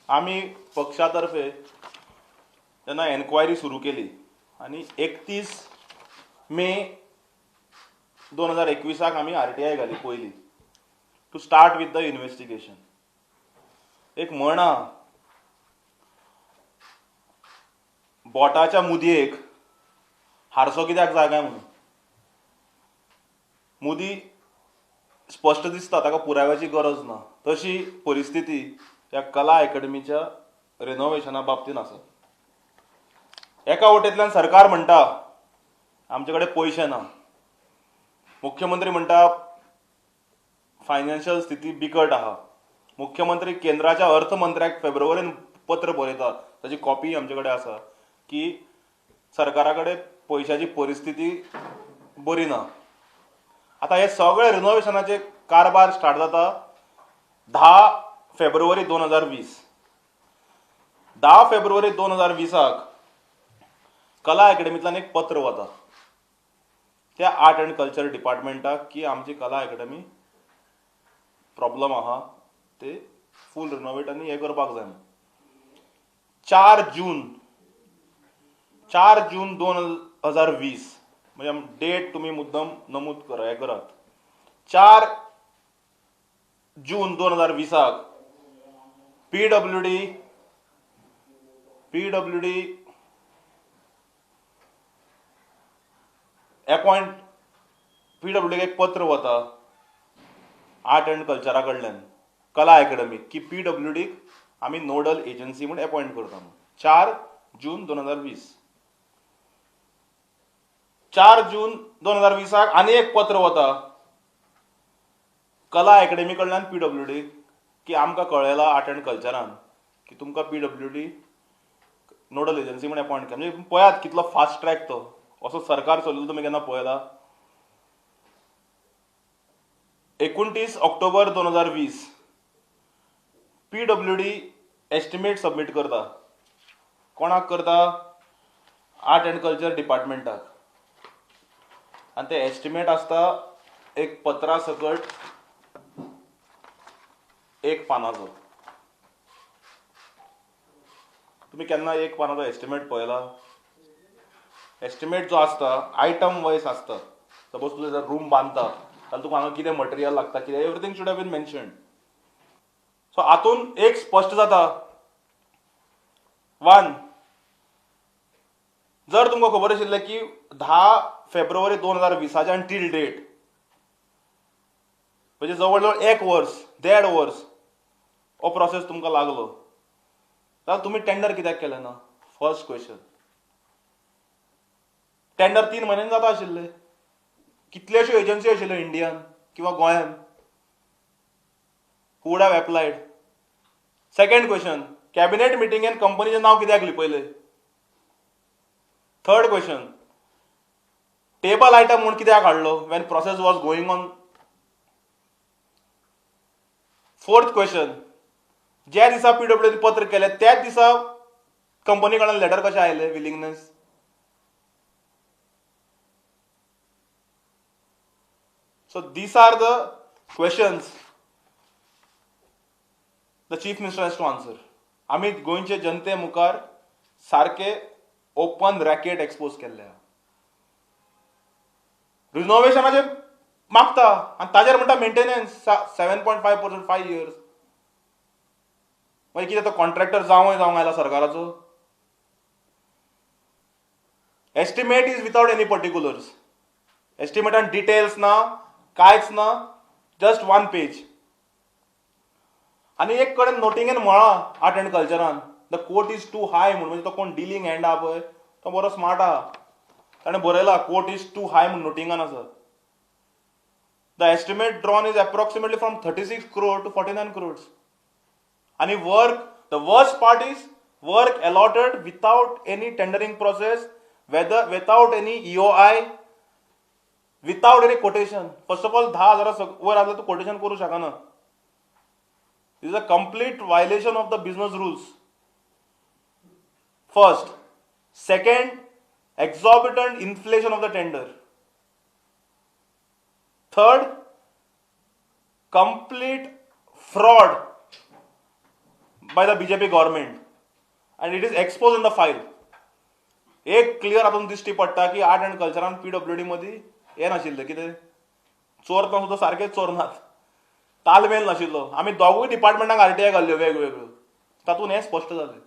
आमी पक्षा तर्फे तेन्ना एन्क्वायरी सुरू केली आनी 31 मे 2021 आमी RTI घाली पयली to start with the investigation. एक म्हणा, बोटाच्या मुदयेक हारसो कित्याक जाय काय म्हणून. मुदी स्पश्ट दिसता, ताका पुराव्याची गरज ना. तशी परिस्थिती ह्या कला अकॅडमीच्या रेनोवेशना बाबतींत आसा. एका वटेंतल्यान सरकार म्हणटा आमचे कडेन पयशे ना, मुख्यमंत्री म्हणटा फायनान्शियल स्थिती बिकट आहा, मुख्यमंत्री केंद्राच्या अर्थमंत्र्याक फेब्रुवारीन पत्र बरयता, ताची कॉपी आमचे कडेन आसा की सरकारा कडेन पयशाची परिस्थिती बरी ना. आतां हे सगळे रिनोवेशनाचे कारभार स्टार्ट जाता 10 फेब्रुवारी 2020. 10 फेब्रुवारी 2020 कला अकॅडमींतल्यान एक पत्र वता त्या आर्ट अँड कल्चर डिपार्टमेंटाक की आमची कला अकॅडमी प्रॉब्लम आहा, ते फूल रिनोवेट आनी हें करपाक जाय. 4 जून 2020 म्हणजे डेट तुमी मुद्दम नमूद करा, हें करात. 4 जून 2020 PWD appoint PWD एक पत्र वता आर्ट अँड कल्चरा कडल्यान कला अकॅडमी की PWD आमी नोडल एजन्सी म्हूण अपॉयंट करता. 4 जून 2020. 4 जून 2020 आनी एक पत्र वता कला अकॅडमी कडल्यान PWD की आमकां कळयला आर्ट अँड कल्चरान की तुमकां PWD nodal agency म्हूण अपॉयंट केला. म्हणजे पळयात कितलो फास्ट ट्रॅक तो. असो सरकार चलयलो तुमी केन्ना पळयला? 29 ऑक्टोबर 2020 PWD estimate submit करता. कोणाक करता? आर्ट अँड कल्चर डिपार्टमेंटाक. आनी ते एस्टिमेट आसता एक पत्रा सकट एक पानाचो. तुमी केन्ना एक पानाचो एस्टिमेट पळयला? एस्टिमेट जो आसता आयटम वायज आसता. सपोज तुवें जर रूम बांदता जाल्यार तुका हांगा कितें मटेरियल लागता, कितें, everything should have been mentioned. So हातून एक स्पश्ट जाता, वन, जर तुमकां खबर आशिल्लें की 10 फेब्रुवारी 2020 टील डेट म्हणजे जवळ जवळ 1 वर्स 1.5 वर्स हो प्रोसेस तुमकां लागलो जाल्यार तुमी टेंडर कित्याक केलें ना? First question. Tender 3 म्हयन्यांनी जाता आशिल्लें. कितल्योश्यो एजन्सी आशिल्ल्यो इंडियान किंवा गोंयान who would have applied. Second question, cabinet मिटिंगेन कंपनीचें नांव कित्याक लिपयलें? थर्ड क्वेश्चन, टेबल आयटम म्हूण कित्याक हाडलो when process was going on? Fourth question, ज्या दिसा PWD पत्र केलें त्याच दिसा कंपनी कडल्यान लेटर कशें आयलें willingness? So these are the questions the chief minister has to answer. आमी गोंयचे जनते मुखार सारके ओपन रॅकेट एक्सपोज केल्ले आहा. रिनोवेशनाचे मागता आनी ताजेर म्हणटा मेंटेनन्स 7.5% 5 years. मागीर कितें तो कॉन्ट्रॅक्टर जावंय जावंक आयला सरकाराचो? Estimate is without any particulars. एस्टिमेटान details ना, कांयच ना, जस्ट 1 पेज. आनी एक कडेन नोटिंगेन म्हळां आर्ट अँड कल्चरान the quote is too high म्हूण. म्हणजे तो कोण डिलींग हँड आहा पळय तो बरो स्मार्ट आहा, ताणें बरयला कोट is to हाय म्हूण नोटिंगान आसा. The estimate drawn is approximately from 36 crore to 49 crores. आनी work, the worst part is work allotted without any tendering process, whether without any EOI, without any quotation. First of all 10,000 वयर आसल्यार तूं quotation करूं शकना. Is a complete violation of the business rules. First. Second, exorbitant inflation of the tender. Third, complete fraud by the BJP government and it is exposed in the file. एक clear हातून दिश्टी पडटा की art and कल्चरान PWD मदीं हें नाशिल्लें कितें चोरतना सुद्दां सारकेच चोरनात, तालमेल नाशिल्लो. आमी दोगूय डिपार्टमेंटाक आरटीआय घाल्ल्यो वेगवेगळ्यो, तातूंत हें स्पश्ट जालें.